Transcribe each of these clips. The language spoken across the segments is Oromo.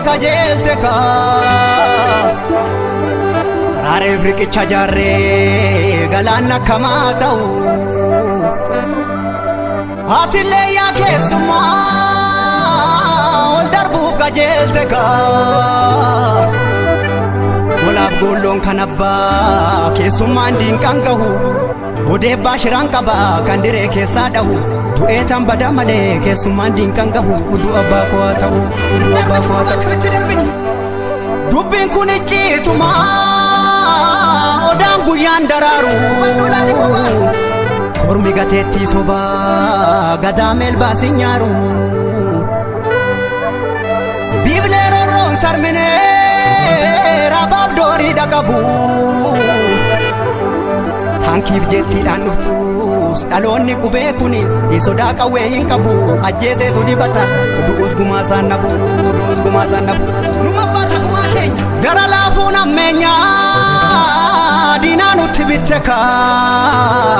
Kajeelte kaa Raareef riqicha jaarree galaanna akkamaa ta'u Atillee yaa keessummaa ol darbuuf kajeelte kaa Golaaf goolloon kan abbaa keessummaan diinqaan gahu Bodeebbaa shiraan qaba kan diree keessaa dhahu Du'ee tan bada malee keessummaan diinqaan gahu Udduu abbaa koo haa ta'u udduu abbaa koo haa ta'u. Dubbiin kun icciituma odaan guyyaan daraaru Kormi gateettii sobaa gadaa meelbaa si nyaaru Biiblee roorroon sarminee raabaaf doorii dhaqabu Taankiif jettiidhaan dhuftus dhaloonni qubee kuni sodaa qawwee hin qabu ajjeeseetu dibata du'us gumaa isaan nabu du'us gumaa isaan nabu numa baasa gumaa keenya gara laafuun ammeenyaa diinaa nutti bitte kaa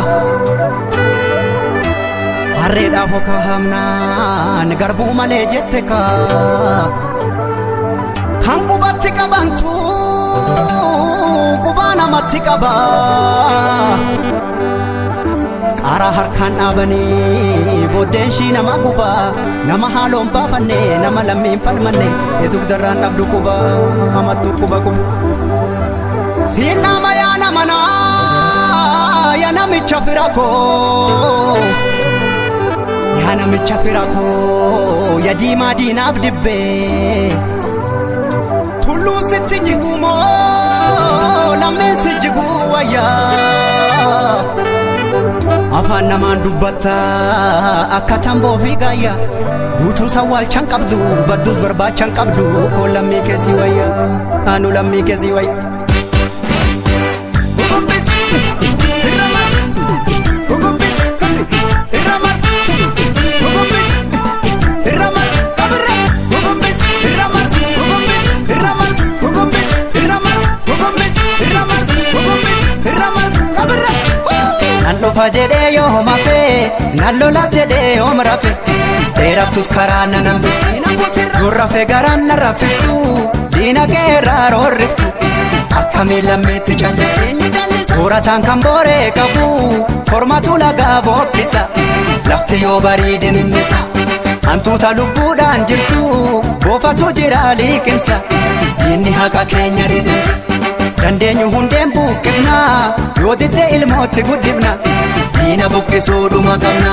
harreedhaaf okaa hamnaan garbuu malee jette kaa kan qubatti qabantu qubaa namatti qaba qaaraa harkaan dhaabanii booddeen ishii nama guba nama haaloon baafanne nama lammiin falmanne dugdarraan dhabdu quba hamattu quba quba. Siin nama yaa nama naa yaa namicha fira koo yaa namicha fira koo yaa diimaa diinaaf dibbee. Tulluun sitti jiguu moo lammiin si jiguu wayyaa Afaan namaan dubbatta akka tamboo fi gaayya Guutuu sawwaalchan qabdu badduus barbaachan qabdu koo lammii keessi wayya anu lammii keessi wayya. Nan dhufa jedhee yoo hafee nan lolas jedhee yoom rafe dheerattus karaa nan hambiftu yoo rafe garaan na raffiftu diina keerraa roorriftu akkamiin lammiitti calliftu soorataan kan booree qabu kormatu lagaa bookkisa lafti yoo bariide mimmisa hantuuta lubbuudhaan jirtu boofatu jira liqimsa diinni haqa keenya dhidhimsa dandeenyu hundeen buqqifna yoo didde ilmootti guddifna diina buqqisuudhuma qabna.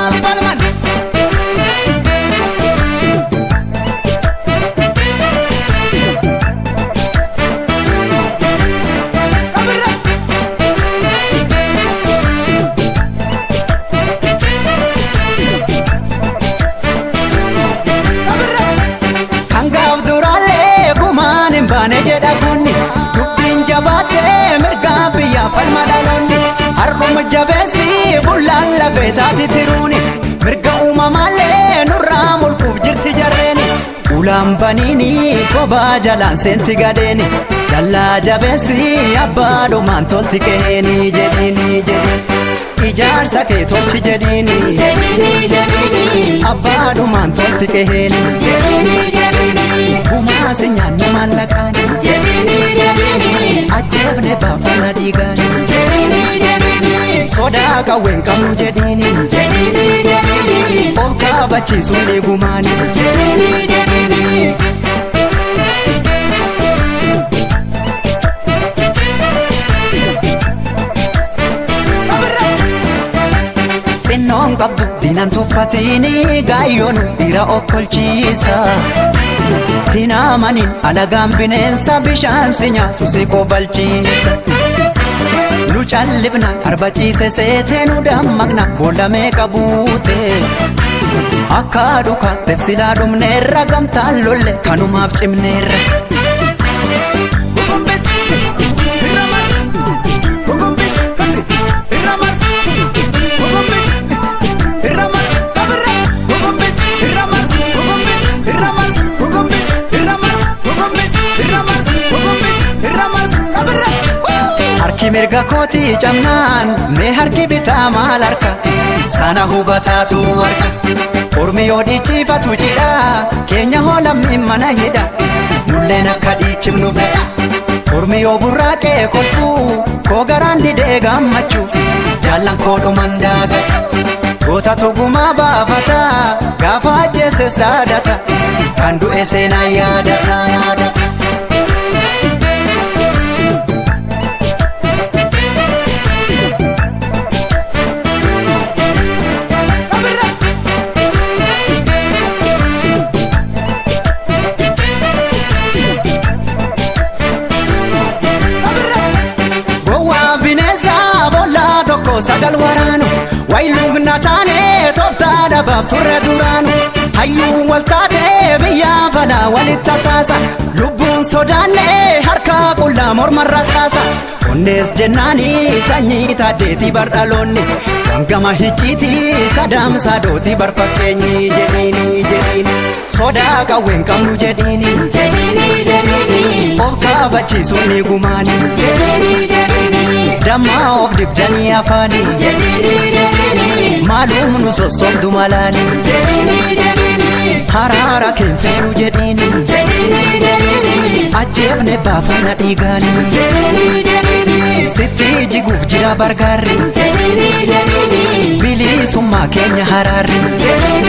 Kan gaaf duraallee gumaan hin baane jedha kunni dubbiin jabaattee mirgaa biyyaa falma dhaloonni har'uma jabeessi bullaan lafee taati tiruuni mirga uumamaallee nurraa mulquuf jirti jarreeni ulaan baniini kophaa jalaan seenti gadeeni dallaa jabeessi abbaa dhumaan tolti qeeni jedhiini jedhiini ijaarsa kee tolchi jedhiini abbaa dhumaan tolti qeeni gumaa si nyaannu maallaqaani ajjeefne baafana dhiigaani sodaa qawween qabnu jedhiini of kaabachiisuun dhiigumaani. Xinnoon qabdu diinan tuffatiini gaayyoonu dhiira okkolchiisa. Hin amanin alagaan bineensa bishaan si nyaatu si kobalchiisa. Nu callifna arba ciise seetee nu dammaqna boolla meeqa buute. Akka dhukaaf tefsilaa dhumneerra gamtaan lolle kanumaaf cimneerra. Harki mirga kootii cabnaan mee harki bitaa maal harka sana hubataatu harka Ormi yoo dhiichifatu jidha keenya hoo lammiin mana hidha nu Nulleen akka dhiichifnu fedha. Ormi yoo burraaqee kolfuu koo garaan didee gammachuu jaallan koo dhuman daagadha. Goota tugumaa baafata gaafa ajjeeses dhaadata kan du'e seenaa yaadata yaadata. Gowwaa bineensa boollaa tokko sagal waraanu wayiluugna taane tooftaa dhabaaf turre duraanu hayyuu wal taate biyya falaa walitti tasaasa lubbuun sodaanne harka qullaa mormarra saasa onnees jennaani sanyii taaddeetii bardhaloonni wangama hicciitii sadaamsaa dootii barfakkeenyi jedhiini jedhiini sodaa qawween qabnu jedhiini jedhiini jedhiini of kabachiisuun ni gumaani jedhiini jedhiini dammaa of dibdanii afaani jedhiini jedhiini maalum nu sossobdu malaani jedhiini jedhiini haraara keenfeenu jedhiini jedhiini jedhiini ajjeefne baafanna dhiigaani jedhiini jedhiini sitti jiguuf jira bargaarri jedhiini jedhiini bilisummaa keenya haraarri jedhiini.